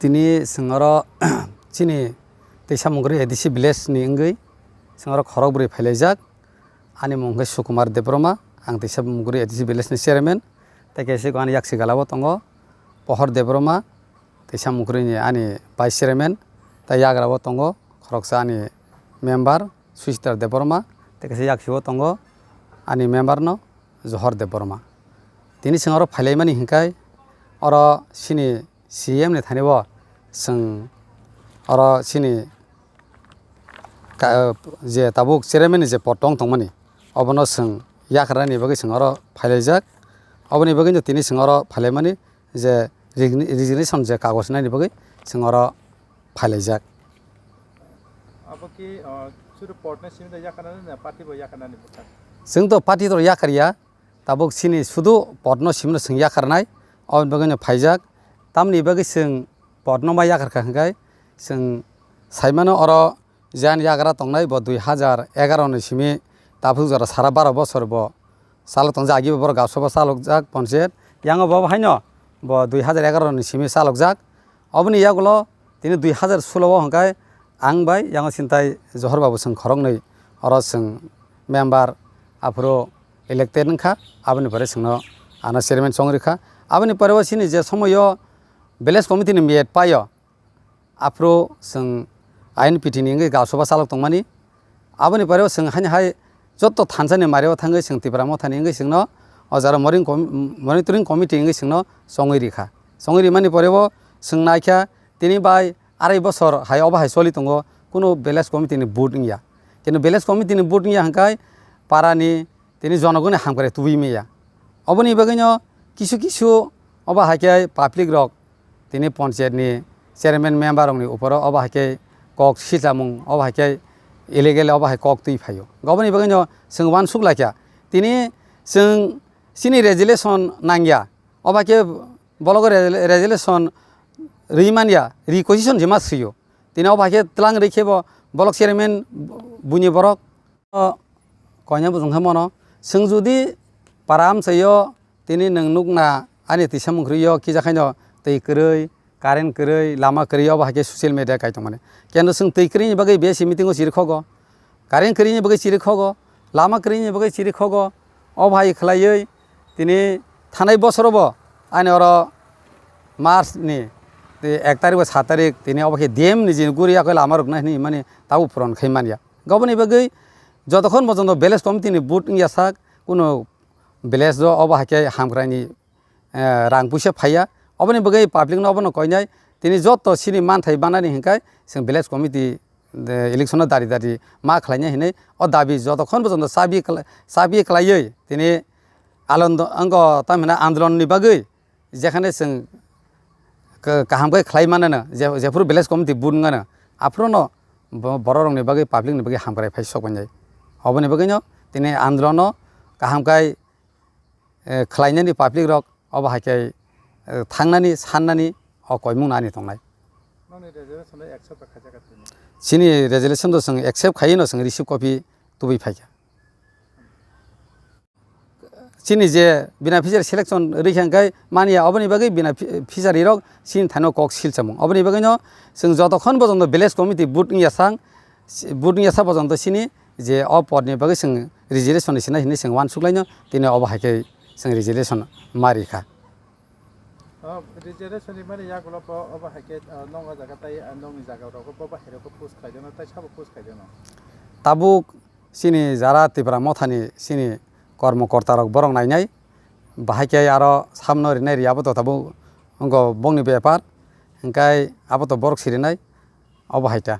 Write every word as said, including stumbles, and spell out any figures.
Tini chwng oro chini Teisa Mungkri A D C village ni wngwi chwng oro khorok bwrwi phailaijak. Ani mung khe Sukumar Debbarma, ang Teisa Mungkri A D C village ni chairman, tei kaisa ani yaksi gala o tongo Pohor Debbarma, Teisa Mungkri ni ani vice chairman, tei yagra o tongo khoroksa ani member Suchitra Debbarma, tei kaisa yaksi o tongo ani member no Johor Debbarma. Tini chwng oro phailaimani hinkhai oro chini C M ni thani bo chwng oro chini ka-, je tabuk chairman ni je pot tong tongmani, obono chwng yakarnani bagwi chwng oro phailaijak. Oboni bagwino tini chwng oro phailaimani je regni-, resignation je kagoj nani bagwi chwng oro phailaijak. Abo ki, ah, suru pot no simi da yakarnani na party bo yakarnani bwkha? Chwng to party to yakarya, tabuk chini sudu pot no simi no chwng yakarnai, oboni bagwino phaijak. Tamni bagwi chwng pot no ma yakarkha hinkhai chwng saimano oro Jan yagra tongnai bo dui hajar egaroh ni simi tabuk jora sara baro bosor bo chalo tongjak, agi bo borok Gausoba chalokjak ponchayat, yango bo haino bo dui hajar egaroh ni simi chalokjak. Oboni yagulo tini dui hajar solo o hwnkhai ang bai yango sintai Johor Babu chwng khoroknwi oro chwng member aphuru elected wngkha, aboni pore chwngno ano chairman chongri kha. Aboni pore o chini je somoio village committee ni miyet paio, aphuru chwng I N P T ni wngwi Gausoba chalok tongmani. Aboni pore o chwng haino hai joto thansa ni mario thangwi chwng Tipra Motha ni wngwi chwngno o jora moring com-, monitoring committee wngwi chwngno chongwi rikha. Chongwi rimani pore o chwng naikha tini bai arai bosor hai obo hai choli tongo, kunu village committee ni vote wngya. Kintu village committee ni vote wngya hwnkhai para ni tini jonogoni hamkrai tubui maya. Oboni bagwino kisu kisu obo hai khe public rok tini ponchayat ni chairman member rok ni uporo obo hai khe kok silchamung, obo hai khe illegal obo hai kok twi phaio. Oboni bagwino chwng uansuk laikha. Tini chwng chini resolution nangya. Obo hai khe bolok re-, resolution rwi manya, requisition jema swiyo. Tini obo hai khe tlang rwi khe bo bolok chairman buini borok. O koina bujong khe mono. Chwng jodi para amchaio tini nwng nukna ani tisa mungkhrwi o kisa khaino twi kwrwi, current kwrwi, lama kwrwi, obo hai khe social media kai tongmani. Kendo chwng twi kwrwini bagwi besi meeting o chiri khogo, current kwrwini bagwi chiri khogo, lama kwrwini bagwi chiri khogo. Obo hai khlaiwi tini thanai bosoro bo ani oro March ni ek tarik ba sat tarik tini obo khe D M ni jini guri yakoi lama rwknai hinwi mani tabuk puron khai manya. Oboni bagwi jotokhon bojondo village committee ni vote wngya sak, kuno village o obo hai khe hamkraini, eh, rang puisa phaiya. Oboni bagwi public no obono koinai, tini joto chini manthai banani hinkhai chwng village committee, eh, election no dari dari ma khlainai hinwi o dabi jotokhon bojondo chabi kla-, chabi klaiwi tini alon do-, ango tamhina andolon ni bagwi jekhane chwng ka-, kaham khe khlai manano, je-, jephuru village committee vote wngano, aphuru no bo-, borok rokni bagwi, public ni bagwi hamkrai phai sok wngnai. Oboni bagwino tini andolon no kaham khai, eh, khlainani public rok obo hai khe, eh, thangnani, sannani o koimung no ani tongnai. Nokni resolution no accept khaijak kha tini? Chini resolution do chwng accept khaiwi no chwng receive copy tubui phaikha. Chini je beneficiary selection rikha hwnkhe manya, oboni bagwi beneficiary rok chini thaino kok silchamung. Oboni bagwino chwng jotokhon bojondo village committee vote wngya sang, vote wngya sa bojondo chini je o podni bagwi chwng resolution ni sinai hinwi chwng uansuklaino, tini obo hai khe chwng resolution ma rikha. O resolution rimani yagulo bo obo hai khe, o, nokni jaga tai, o, nokni jaga rogo bo bahai rok post khlai deno, tai sabo post khlai deno. Tabuk chini jara Tipra Mothani chini kormo korta rok borok nainai, bahai khe aro samno rinai ri abo to tabuk wngkha bongni bepar, hwnkhe abo to borok sirinai, obo hai ta.